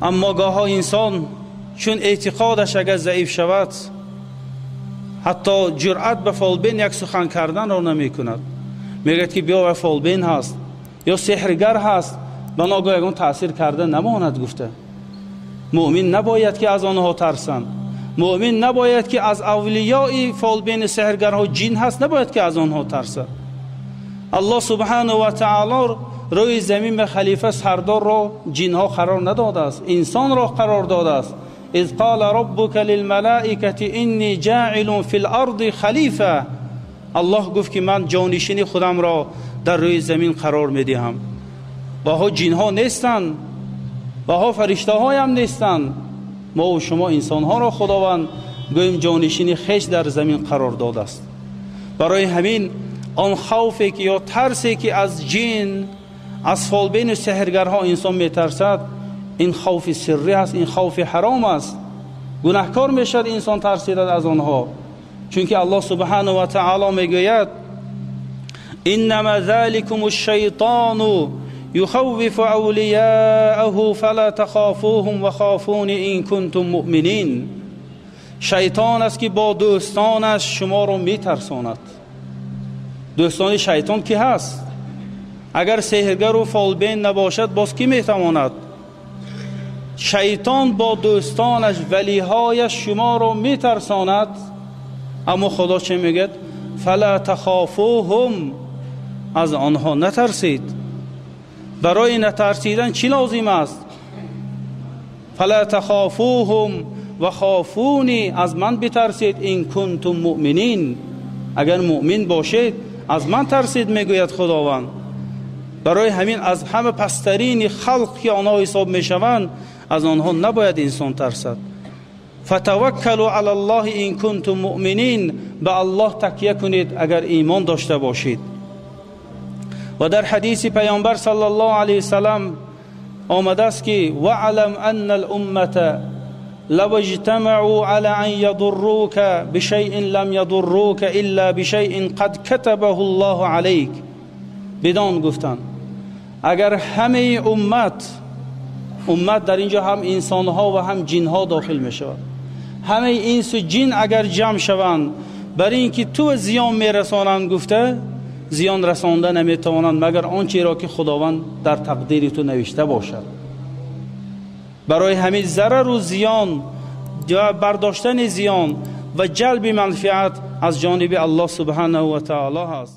Аммо гоҳо инсон чун эътиқодаш агар заиф шавад, ҳатто ҷуръат ба фолбин як сухан карданро намекунад. Мегӯяд ки биё, фолбин ҳаст ё сеҳргар ҳаст, ба ногоҳ ягон таъсир карда намонад гуфта. Муъмин набояд ки аз онҳо тарсанд. Муъмин набояд ки аз авлиёи фолбини сеҳргарҳо ҷин ҳаст, набояд ки аз онҳо тарсад. Аллоҳ субҳанаҳу ва таъоло рӯи замин ба халифа сардорро ҷинҳо қарор надодааст, инсонро қарор додааст. Из қала роббука лилмалаикати инни ҷаъилун фил арди халифа. Аллоҳ гуфт ки ман ҷонишини худамро дар рӯи замин қарор медиҳам. Ваҳо ҷинҳо нестанд, ваҳо фариштаҳоям нестанд. Мо ва шумо инсонҳоро Худованд гӯем ҷонишини хеш дар замин қарор додааст. Барои ҳамин он хавфе ки ё тарсе ки аз ҷин, аз фолбину сеҳргарҳо инсон метарсад, ин хавфи сиррӣ аст, ин хавфи ҳаром аст. Гунаҳкор мешавад инсон тарсидад аз онҳо. Чунки Аллоҳ субҳанаҳу ва таъоло мегӯяд: иннама заликум шайтону юхаввифу авлияаҳу фала тахофуҳум ва хофуни ин кунтум муъминин. Шайтон аст ки бо дӯстонаш шуморо метарсонад. Дӯстони шайтон ки ҳаст? Агар сеҳргару фолбин набошад, боз кӣ метавонад? Шайтон бо дӯстонаш, валиҳояш шуморо метарсонад. Аммо Худо чӣ мегӯяд? Фала тахофуҳум, аз онҳо натарсид. Барои натарсидан чӣ лозим аст? Фала тахофуҳум ва хофуни, аз ман битарсид, ин кунтум муъминин. Агар муъмин бошед, аз ман тарсид, мегӯяд Худованд. Барои ҳамин аз ҳама пасттарини халқ ки онҳо ҳисоб мешаванд, аз онҳо набояд инсон тарсад. Фатаваккалу ала Аллоҳи ин кунтум муъминин, ба Аллоҳ такя кунед агар имон дошта бошед. Ва дар ҳадиси Паёмбар саллаллоҳу алайҳи васаллам омадааст ки ваълам анна ал-уммата лав иҷтамаъу ала ан ядуррука бишайъин лам ядуррука илла бишайъин қад катабаҳу Аллоҳу алайк. Бидон, гуфтанд, агар ҳамаи уммат, уммат дар инҷо ҳам инсонҳо ва ҳам ҷинҳо дохил мешавад, ҳамаи инсу ҷин агар ҷамъ шаванд бар ин ки ту зиён мерасонанд, гуфта зиён расонда наметавонанд магар он чиро ки Худованд дар тақдири ту навишта бошад. Барои ҳамин зарару зиён ва бардоштани зиён ва ҷалби манфиат аз ҷониби Аллоҳ субҳанаҳу ва таъоло ҳаст.